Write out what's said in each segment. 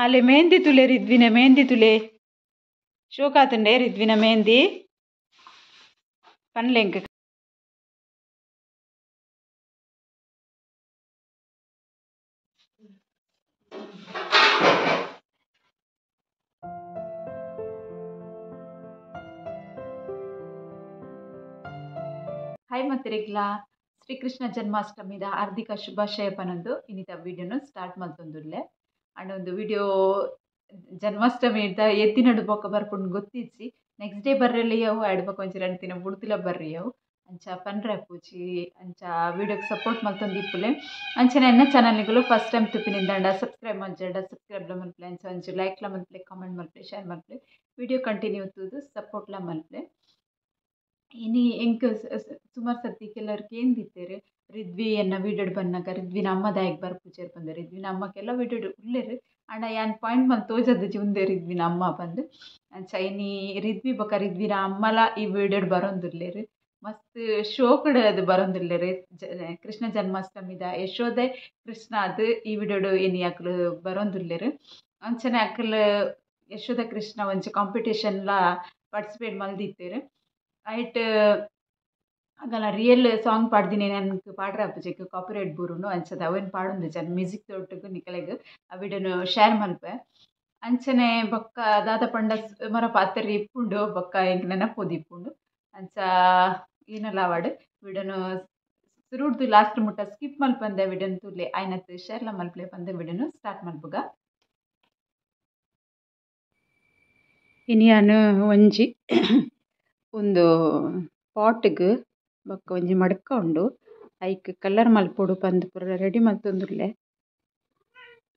ಆಲೆ mehndi ತುಲೆ ರಿದ್ವಿನ mehndi ತುಲೆ ಶೋಕಾತುಂಡೆ ರಿದ್ವಿನ mehndi ಪನ್ಲೆಂಕ್. Hi ಮತ್ತಿರೆಗ್ಲಾ Sri Krishna ಜನ್ಮಾಷ್ಟಮಿದ ಹಾರ್ದಿಕ ಶುಭಾಶಯ ಪನೊಂದು ಇನ್ನಿತ ವಿಡಿಯೋನು start ಮಲ್ತೊಂದುಲ್ಲೆ. ಅಂಡ್ ಒಂದು ವಿಡಿಯೋ ಜನ್ಮಾಷ್ಟಮಿ ಇಡ್ದ ಎತ್ತಿನಡು ಬೊಕ್ಕ ಬರ್ಪುಂಡು ಗೊತ್ತಿಜ್ಜಿ. ನೆಕ್ಸ್ಟ್ ಡೇ ಬರ್ರೆಲ್ಲಿ ಅವು ಆಡ್ಬೊಕ ಒಂಜಿ ರಡ್ಡ್ ದಿನ ಬುಡ್ತಿಲ ಬರ್ರಿ ಅವು ಅಂಚ ಪನ್ರೆ ಪೂಜಿ ಅಂಚ ವಿಡಿಯೋಗೆ ಸಪೋರ್ಟ್ ಮಲ್ತೊಂದು ಇಪ್ಪುಲೆ. ಅಂಚನೆ ಎನ್ನ ಚಾನಲ್ಗಳು ಫಸ್ಟ್ ಟೈಮ್ ತುಪ್ಪಿನಿಂದಂಡ ಸಬ್ಸ್ಕ್ರೈಬ್ ಮಲ್ಜಂಡ ಸಬ್ಸ್ಕ್ರೈಬ್ಲ ಮಲ್ಪಲೆ, ಅಂಚ ಒಂಜಿ ಲೈಕ್ಲ ಮಲ್ಪಲೆ, ಕಾಮೆಂಟ್ ಮಲ್ಪಲೆ, ಶೇರ್ ಮಲ್ಪಲೆ, ವಿಡಿಯೋ ಕಂಟಿನ್ಯೂ ತೂದು ಸಪೋರ್ಟ್ಲ ಮಲ್ಪಲೆ. ಇನಿ ಎಂಕ್ ಸುಮಾರು ಸರ್ತಿ ಕೆಲವರು ಕೇಂದಿತ್ತೇರು ರಿದ್ವಿ ಎನ್ನ ವೀಡಿಯೋಡ್ ಬನ್ನಾಗ ರಿದ್ವಿನ ಅಮ್ಮ ದಾಯಕ್ ಬರ್ಪುಜೆರ್ ಪಂದ್. ರಿದ್ವಿನ ಅಮ್ಮಕ್ಕೆಲ್ಲ ವೀಡಿಯೋಡ್ ಉಲ್ಲೆರ್ ಆಂಡ ಯಾನ್ ಪಾಯಿಂಟ್ ಮಲ್ತ್ ತೋಜದಿಜ್ಜಿ ಉಂದೆ ರಿದ್ವಿನ ಅಮ್ಮ ಪಂದ್. ಅಂಚ ಇನಿ ರಿದ್ವಿ ಬೊಕ ರಿದ್ವಿನ ಅಮ್ಮಲ ಈ ವೀಡಿಯೋಡ್ ಬರೋಂದುಲ್ಲೆರ್, ಮಸ್ತ್ ಶೋಕುಡ್ ಅದು ಬರೋಂದುಲ್ಲೆರ್. ಕೃಷ್ಣ ಜನ್ಮಾಷ್ಟಮಿದ ಯಶೋದೆ ಕೃಷ್ಣ ಅದು ಈ ವೀಡಿಯೋಡ್ ಇನಿ ಅಕ್ಲು ಬರೋಂದುಲ್ಲೆರ್. ಅಂಚನೆ ಅಕ್ಲು ಯಶೋಧ ಕೃಷ್ಣ ಒಂಜಿ ಕಾಂಪಿಟೇಷನ್ಲ ಪಾರ್ಟಿಸಿಪೇಟ್ ಮಲ್ದಿತ್ತೆರ್. ಐಟ್ ಅಗಲ ರಿಯಲ್ ಸಾಂಗ್ ಪಾಡ್ದಿನಿ ನನ್ಗೆ ಪಾಡ್ರೆ ಅಪ್ಪುಜೆಗ್ ಕಾಪಿರೈಟ್ ಬೂರುಂಡು ಅಂಚದ ಅವೇನು ಪಾಡೊಂದು ಜನ ಮ್ಯೂಸಿಕ್ ದೊಟ್ಟುಗು ನಿಕಲೆಗ್ ಆ ವಿಡಿಯೋನು ಶೇರ್ ಮಲ್ಪೆ. ಅಂಚನೆ ಬೊಕ್ಕ ದಾದ ಪಂಡ ಮರ ಪಾತೆರ್ ಇಪ್ಪುಂಡು ಬೊಕ್ಕ ಎಂಕ್ ನೆನಪೋದು ಇಪ್ಪುಂಡು. ಅಂಚ ಏನಲ್ಲ ಆವಡ್ ವಿಡಿಯೋನು ಸುರುಡ್ದು ಲಾಸ್ಟ್ ಮುಟ್ಟ ಸ್ಕಿಪ್ ಮಲ್ಪಂದೆ ವಿಡಿಯೋನು ತೂಲೆ ಆಯ್ನತ್ ಶೇರ್ಲ ಮಲ್ಪಲೆ ಪಂದೆ ವಿಡಿಯೋನು ಸ್ಟಾರ್ಟ್ ಮಲ್ಪುಗ. ಇನಿ ಯಾನ್ ಒಂಜಿ ಒಂದು ಪಾಟ್ಗ್ ಬೊಕ್ಕ ಒಂಜಿ ಮಡ್ಕ ಉಂಡು, ಐಕ್ ಕಲರ್ ಮಲ್ಪೊಡು ಪಂದ್ ಪೂರ ರೆಡಿ ಮಲ್ತೊಂದುಲ್ಲೆ.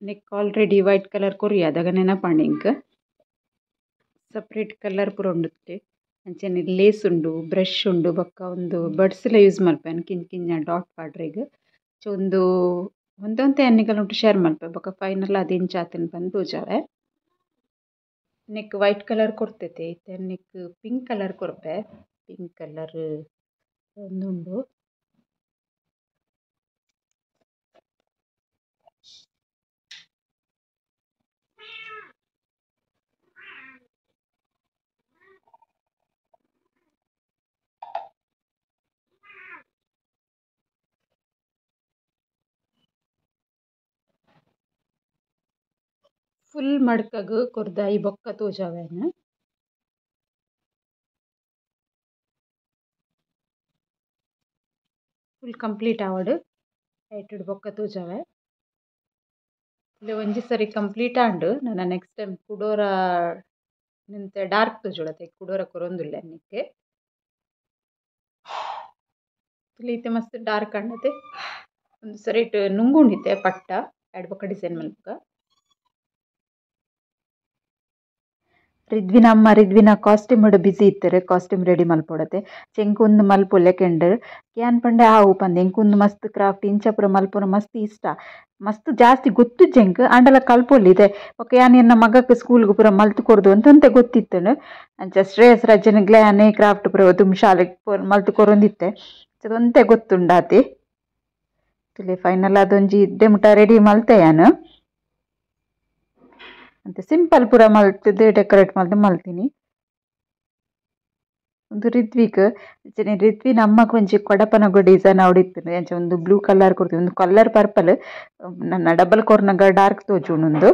ನೆಕ್ ಆಲ್ರೆಡಿ ವೈಟ್ ಕಲರ್ ಕೊರಿಯ ಅದಗ ನೆನಪಾಂಡ್ ಎಂಕ್. ಸಪ್ರೇಟ್ ಕಲರ್ ಪೂರ ಉಂಡು ಅಂಚನೆ ಲೇಸ್ ಉಂಡು, ಬ್ರಷ್ ಉಂಡು, ಬೊಕ್ಕ ಒಂದು ಬಡ್ಸ್ ಲ ಯೂಸ್ ಮಲ್ಪೆ ಕಿಂಚ ಕಿಂಚ ಡಾಟ್ ಪಾಡ್ರೆಗ್. ಒಂದು ಒಂದೊಂತೆ ಅನ್ನಿಗಲ್ ಉಂಟು ಶೇರ್ ಮಲ್ಪೆ ಬೊಕ್ಕ ಫೈನಲ್ ಅದು ಇಂಚ ಆತನ್ ಪಂದ್ ತೋಜಾವೆ. ನೆಕ್ ವೈಟ್ ಕಲರ್ ಕೊರ್ತೈತೆ, ಇತ್ತೆ ನೆಕ್ ಪಿಂಕ್ ಕಲರ್ ಕೊರ್ಪೆ. ಪಿಂಕ್ ಕಲರ್ ಒಂದುಂಡು. ಫುಲ್ ಮಡ್ಕಗ್ ಕೊರ್ದ ಈ ಬೊಕ್ಕ ತೋಜಾವೆನ್. ಫುಲ್ ಕಂಪ್ಲೀಟ್ ಆವಡ್ ಐಟುಡ್ ಬೊಕ್ಕ ತೋಜಾವೆ. ಒಂಜಿ ಸರಿ ಕಂಪ್ಲೀಟ್ ಆಂಡ್ ನನ್ನ ನೆಕ್ಸ್ಟ್ ಟೈಮ್ ಕುಡೋರ ನಿಂತ ಡಾರ್ಕ್ ತೋಜೊಳತೆ ಕುಡೋರ ಕೊರೊಂದುಲ್ಲೆ ನಿಕ್ಕೆ. ಇತ್ತೆ ಮಸ್ತ್ ಡಾರ್ಕ್ ಆಂಡತೆ. ಒಂದು ಸರಿ ನುಂಗುಂಡಿತ್ತೆ ಪಟ್ಟ ಎಡ್ ಬೊಕ್ಕ ಡಿಸೈನ್ ಮಲ್ಪುಗ. ರಿದ್ವಿನ ಅಮ್ಮ ರಿದ್ವಿನ ಕಾಸ್ಟ್ಯೂಮ್ ಬಿಸಿ ಇತ್ತಾರೆ, ಕಾಸ್ಟ್ಯೂಮ್ ರೆಡಿ ಮಲ್ಪೊಡತೆ. ಚೆಂಕುಂದು ಮಲ್ಪೊಲೆ ಕೆಂಡರ್ ಕ್ಯಾನ್ ಪಂಡೆ ಆವು ಪಂದ್ ಎಂಕುಂದು ಮಸ್ತ್ ಕ್ರಾಫ್ಟ್ ಇಂಚ ಪೂರ ಮಲ್ಪುನ ಮಸ್ತ್ ಇಷ್ಟ, ಮಸ್ತ್ ಜಾಸ್ತಿ ಗೊತ್ತು ಜೆಂಕ್ ಆಂಡಲ ಕಲ್ಪೊಲಿದೆ. ಬೊಕ್ಕ ಯಾನ್ ಎನ್ನ ಮಗಕ್ಕೆ ಸ್ಕೂಲ್ಗೆ ಪೂರ ಮಲ್ತು ಕೊರ್ದು ಅಂತಂತೆ ಗೊತ್ತಿತ್ತನು. ಅಂಚ ಶ್ರೇಯಸ್ ರಜನಿಗ್ಲೆ ಯಾನೇ ಕ್ರಾಫ್ಟ್ ಪೂರ ದುಮ್ ಶಾಲೆಗ್ ಮಲ್ತು ಕೊರೊಂದಿತ್ತೆ, ಒಂತೆ ಗೊತ್ತುಂಡಾತಿ. ಫೈನಲ್ ಅದೊಂಜಿ ಇದ್ದೆ ಮುಟ ರೆಡಿ ಮಲ್ತೆ ಯಾನು. ಅಂತೆ ಸಿಂಪಲ್ ಪೂರ ಮಲ್ತದ್ದು ಡೆಕೋರೇಟ್ ಮಲ್ತು ಮಲ್ತೀನಿ. ಒಂದು ರಿದ್ವಿಕ್ ಅಂಚನೆ ರಿದ್ವಿ ನಮ್ಮಗ್ ಒಂಜಿ ಕೊಡಪನಗು ಡಿಸೈನ್ ಅವಡಿತ್ತು. ಅಂಚ ಒಂದು ಬ್ಲೂ ಕಲರ್ ಕೊಡ್ತೀವಿ, ಒಂದು ಕಲರ್ ಪರ್ಪಲ್, ನನ್ನ ಡಬಲ್ ಕೊರ್ನಗ ಡಾರ್ಕ್ ತೋಜುಂಡು.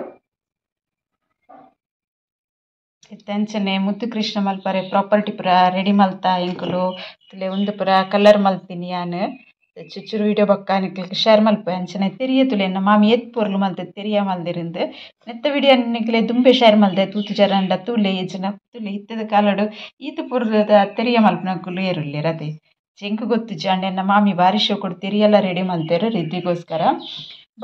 ಅಂಚನೆ ಮುತ್ತು ಕೃಷ್ಣ ಮಲ್ಪರೆ ಪ್ರಾಪರ್ಟಿ ಪೂರ ರೆಡಿ ಮಲ್ತಾ ಎಂಕುಲು ತುಲೆ ಒಂದು ಪೂರ ಕಲರ್ ಮಲ್ತೀನಿ ಯಾನ್. ಚುಚ್ಚುರು ವಿಡಿಯೋ ಬೊಕ್ಕ ನಿಕ್ಲೆಗ್ ಶೇರ್ ಮಲ್ಪೆ. ಅಂಚನೆ ತೆರಿಯ ತುಲೆ ಎನ್ನ ಮಾಮಿ ಏತ್ ಪೊರ್ಲು ಮಲ್ತೆ ತೆರಿಯ ಮಲ್ದಿರಿಂದ್ ನೆತ್ತ ವಿಡಿಯೋ ನಿಕ್ಲೆ ದುಂಬೆ ಶೇರ್ ಮಲ್ದೆ ತೂತು ಜರಂಡ ತೂಲೆ ಜನ ತುಲೆ ಇತ್ತದ ಕಾಲಡು ಈತ ಪೊರ್ಲುದ ತೆರಿಯ ಮಲ್ಪನಕುಲು ಏರುಲ್ಲೆರ್ ಅತೆ ಚೆಂಕ್ ಗೊತ್ತುಜ್ಜಿ. ಅಂಡ ಎನ್ನ ಮಾಮಿ ಬಾರಿ ಶೋಕುಡು ತೆರಿಯೆಲ್ಲ ರೆಡಿ ಮಲ್ತೆರ್ ರಿದ್ವಿಗೋಸ್ಕರ.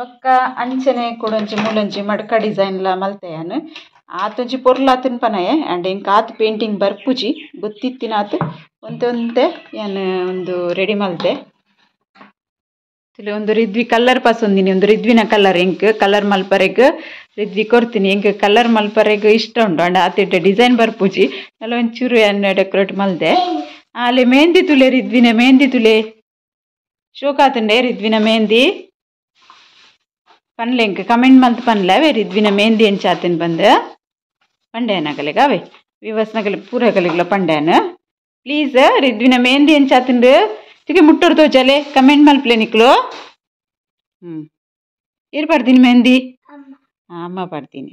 ಬೊಕ್ಕ ಅಂಚನೆ ಕುಡೊಂಜಿ ಮೂಲೊಂಜಿ ಮಡ್ಕ ಡಿಸೈನ್ ಲ ಮಲ್ತೆ ಯಾನ್. ಆತೊಂಜಿ ಪೊರ್ಲಾತುನ್ ಪನಯೆ ಅಂಡ್ ಎಂಕ್ ಆತ್ ಪೇಂಟಿಂಗ್ ಬರ್ಪುಜಿ ಗೊತ್ತಿತ್ತಿನಾತ್ ಒಂತೆ ಒಂತೆ ಯಾನ್ ಒಂದು ರೆಡಿ ಮಲ್ತೆ. ಒಂದು ರಿದ್ವಿ ಕಲರ್ ಪಸೊಂದಿನಿ, ಒಂದು ರಿದ್ವಿನ ಕಲರ್ ಎಂಕ್ ಕಲರ್ ಮಲ್ಪರೆಗ್ ರಿದ್ವಿ ಕೊರ್ತೀನಿ. ಎಂಕ್ ಕಲರ್ ಮಲ್ಪರೆಗ್ ಇಷ್ಟ ಉಂಡು ಅಂಡ ಆತಿಡ್ಡೆ ಡಿಸೈನ್ ಬರ್ಪುಜಿ ನಲ್ಲ ಒಂಚೂರು ಯಾನ್ ಡೆಕೋರೇಟ್ ಮಲ್ದೆ. ಆಲೆ ಮೆಹಂದಿ ತುಲೆ ರಿದ್ವಿನ ಮೆಹಂದಿ ತುಲೆ ಶೋಕಾತುಂಡೆ ರಿದ್ವಿನ ಮೆಹಂದಿ. ಪನ್ಲೆ ಎಂಕ್ ಕಮೆಂಟ್ ಮಲ್ತ್ ಪನ್ಲೆ ಅವೇ ರಿದ್ವಿನ ಮೆಹಂದಿ ಎಂಚಾತಿನ ಬಂದು ಪಂಡ್ಯಾನಗಲೆಗ್ ಅವೇ ವಿವಸ್ನಗಲೆ ಪೂರಗಲೆಗ್ಲ ಪಂಡ್ಯಾನ ಪ್ಲೀಸ್ ರಿದ್ವಿನ ಮೆಹಂದಿ ಎಂಚಾತಿಂದು ತುಗೆ ಮುಟ್ಟೋರು ತೋಜಲೆ ಕಮೆಂಟ್ ಮಲ್ಪಲೆ ನಿಕ್ಲು. ಹ್ಞೂ ಏರ್ ಪಾಡ್ತೀನಿ ಮೆಹಂದಿ? ಅಮ್ಮ ಪಾಡ್ತೀನಿ.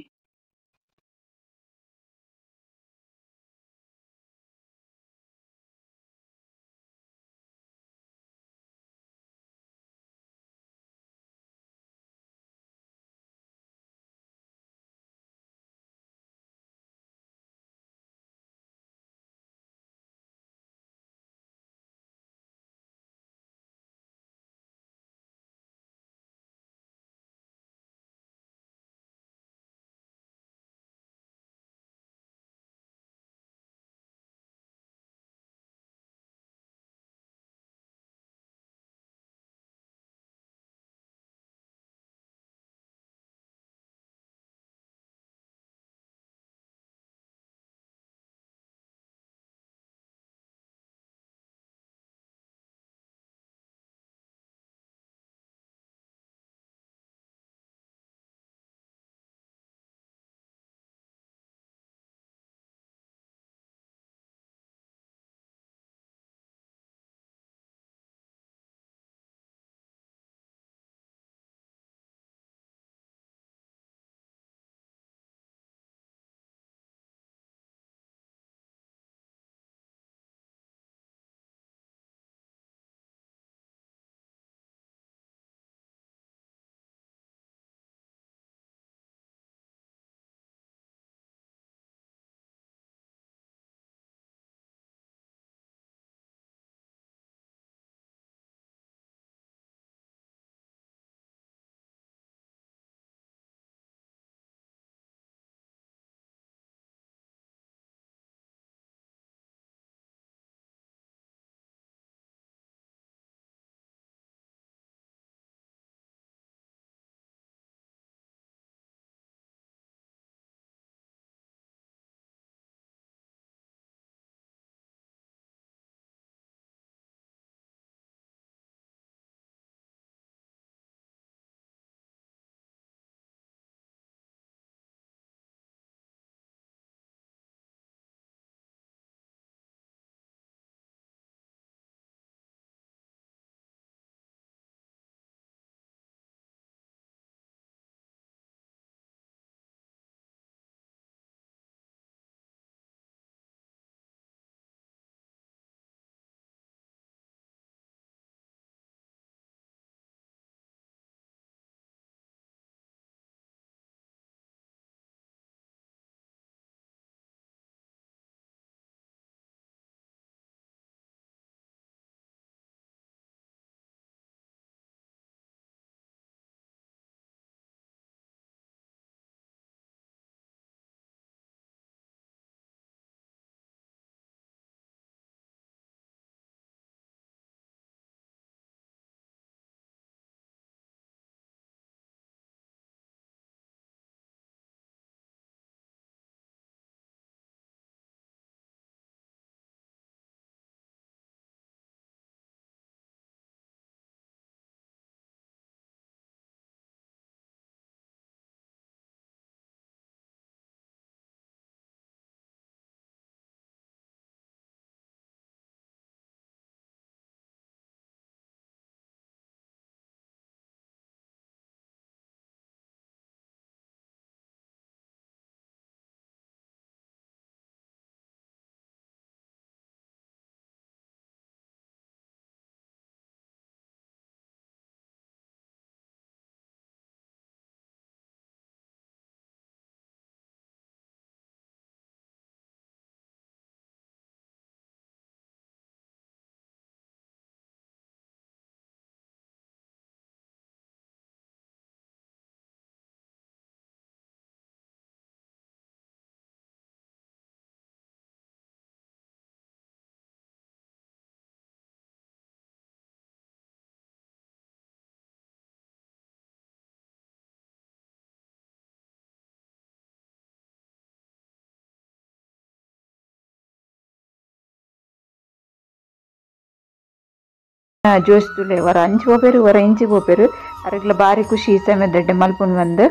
ಜೋಸ್ತುಲೆ ವರ ಅಂಚಿ ಪೋಪೆರು ವರ ಇಂಚಿ ಪೋಪೆರು ಅರೆಗ್ಲ ಬಾರಿ ಖುಷಿ ಸೇಮೆದಡ್ಡೆ ಮಲ್ಪುನ್ ಬಂದು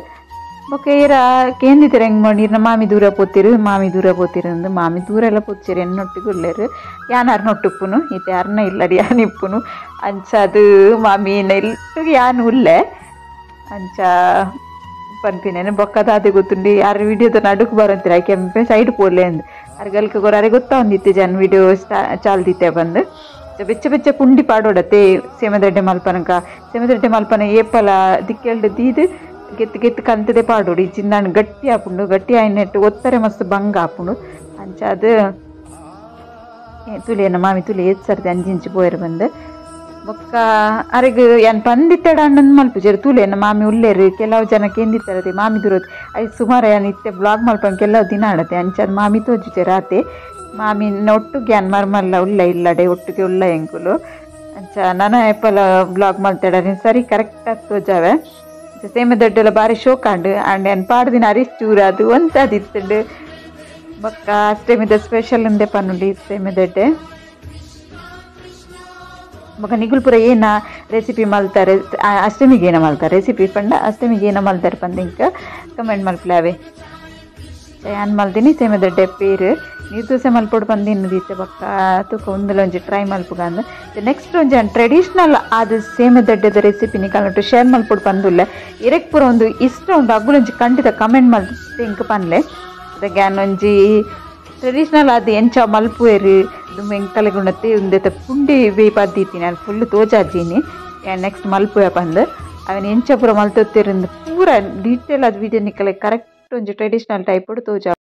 ಬೊಕ್ಕ ಏರ ಕೇಂದಿತ್ತೆರ್ ಹೆಂಗ್ ಮಾಡಿ ಇರ್ನ ಮಾಮಿ ದೂರ ಪೋತಿರು ಮಾಮಿ ದೂರ ಪೋತಿರು ಅಂದು ಮಾಮಿ ದೂರ ಎಲ್ಲ ಪೋತಿರು ಎನ್ನೊಟ್ಟಿಗೆ ಉಲ್ಲೇರು ಯಾನ್ ಅರ್ನೊಟ್ಟುಪ್ಪುನು ಇತ್ತೆ ಅರ್ನ ಇಲ್ಲಡಿ ಯಾನ್ ಇಪ್ಪುನು ಅಂಚ ಅದು ಮಾಮಿ ಇಲ್ಲಟ್ಟಿಗೆ ಯಾನ್ ಉಲ್ಲೆ ಅಂಚ ಪನ್ಪಿನೇನು ಬೊಕ್ಕದ ಅದೇ ಗೊತ್ತುಂಡು ಯಾರು ವಿಡಿಯೋದ ನಡುಕು ಬರಂತೀರ ಕೆಂಪೆ ಸೈಡ್ ಪೋಲೆ ಅಂದು ಅರ್ಗಲ್ಕ ಗೊರ ಅರೆ ಗೊತ್ತಾವಂದಿತ್ತೆ ಜನ ವಿಡಿಯೋ ಚಾಲ್ದಿತ್ತೆ ಬಂದು ಬೆಚ್ಚ ಬೆಚ್ಚ ಪುಂಡಿ ಪಾಡೋಡತ್ತೆ ಸೇಮದಡ್ಡೆ ಮಲ್ಪನಕ ಸೇಮದಡ್ಡೆ ಮಲ್ಪನ ಏಪಲ ದಿಕ್ಕೆಲ್ಡು ದೀದು ಗೆತ್ತು ಗೆತ್ತು ಕಂತದೆ ಪಾಡೋಡು ಈ ಚಿನ್ನಾಣ್ ಗಟ್ಟಿ ಆಪುಂಡು ಗಟ್ಟಿ ಆಯ್ನೆಟ್ಟು ಒತ್ತರೆ ಮಸ್ತ್ ಬಂಗ ಆಪುಂಡು ಅಂಚ ಅದು ತುಲಿಯನ್ನ ಮಾಮಿ ತುಲಿ ಏತ್ ಸರ್ತಿ ಅಂಜಿಂಚಿ ಪೋಯರು ಬಂದು ಬೊಕ್ಕ ಅರೆಗ್ ಯಾನ್ ಪಂದಿತ್ತಡ ಅಣ್ಣನ್ ಮಲ್ಪುಜೆರ್ ತೂಲೆನ ಮಾಮಿ ಉಲ್ಲೇರು ಕೆಲವು ಜನ ಕೇಂದಿತ್ತರತೆ ಮಾಮಿ ದೂರತ್ I ಸುಮಾರು ಯಾನ್ ಇತ್ತೆ ಬ್ಲಾಗ್ ಮಲ್ಪನ್ ಕೆಲವು ದಿನ ಆಡತೆ ಅಂಚ ಮಾಮಿ ತೋಜುಜೆರ್ ಆತೆ ಮಾಮಿ ಒಟ್ಟುಗೆ ಯಾನ್ ಮರ್ಮಲ್ಲ ಉಲ್ಲ ಇಲ್ಲಡೆ ಒಟ್ಟಿಗೆ ಉಲ್ಲ ಎಂಕುಲು ಅಂಚ ನನ ಏಪಲ ಬ್ಲಾಗ್ ಮಲ್ತಡ ಸರಿ ಕರೆಕ್ಟ್ ಆದ್ ತೋಜಾವೆ ಸೇಮೆ ದೊಡ್ಡೆಲ ಬಾರಿ ಶೋಕಾಂಡು ಅಂಡ್ ಯಾನ್ ಪಾಡ್ದಿನ ಅರಿಶ್ ಚೂರು ಅದು ಒಂತಾದಿತ್ತುಂಡು ಬೊಕ್ಕ ಅಷ್ಟಮಿದ ಸ್ಪೆಷಲ್ ಇಂದೆ ಪನ್ನುಂಡು ಸೇಮೆದಡ್ಡೆ ಬೊಕ್ಕ ನಿಗುಲ್ ಪೂರ ಏನ ರೆಸಿಪಿ ಮಲ್ತಾರೆ ಅಷ್ಟಮಿಗೆ ಏನ ಮಲ್ತಾರೆ ರೆಸಿಪಿ ಪಂಡ ಅಷ್ಟಮಿಗೆ ಏನ ಮಲ್ತಾರೆ ಪಂದ್ ಇಂಕ ಕಮೆಂಟ್ ಮಲ್ಪಲಾವೆ ಯಾನ್ ಮಲ್ದಿನಿ ಸೇಮೆದಡ್ಡೆ ಪೇರು ನೀರು ದೋಸೆ ಮಲ್ಪೊಡು ಪಂದ್ ಬೊಕ್ಕ ತೂಕ ಒಂದುಲ ಒಂಜಿ ಟ್ರೈ ಮಲ್ಪುಗಂದು ನೆಕ್ಸ್ಟ್ ಒಂಜಿ ಟ್ರೆಡಿಷನಲ್ ಅದು ಸೇಮೆದಡ್ಡೆದ ರೆಸಿಪಿ ನಿಕಲ್ನೊಟ್ಟು ಶೇರ್ ಮಲ್ಪೊಡು ಪಂದುಲ್ಲ ಇರೆಕ್ ಪೂರ ಒಂದು ಇಷ್ಟ ಉಂಡು ಅಗುಲೊಂಜಿ ಖಂಡಿತ ಕಮೆಂಟ್ ಮಲ್ತೆ ಇಂಕ ಪನ್ಲೆ ಅದಕ್ಕೆ ಒಂಜಿ ಟ್ರೆಡಿಷನಲ್ ಅದು ಎಂಚ ಮಲ್ಪುವೆರು ದುಂಬು ಎಂಕಲೆಗುಂಡತ್ತೆ ಉಂದೆತ ಪುಂಡಿ ಬೇಯ್ಪಾದ್ದೀತೀನಿ ನಾನು ಫುಲ್ ತೋಜಾಜೀನಿ ನೆಕ್ಸ್ಟ್ ಮಲ್ಪುವೆ ಪಂದ್ ಅವನ್ ಎಂಚ ಪೂರ ಮಲ್ತೊತ್ತಿರಂದು ಪೂರ ಡೀಟೇಲ್ ಅದು ವಿಡಿಯೋ ನಿಕಲೆ ಕರೆಕ್ಟ್ ಒಂಜಿ ಟ್ರೆಡಿಷನಲ್ ಟೈಪ್ ತೋಜ.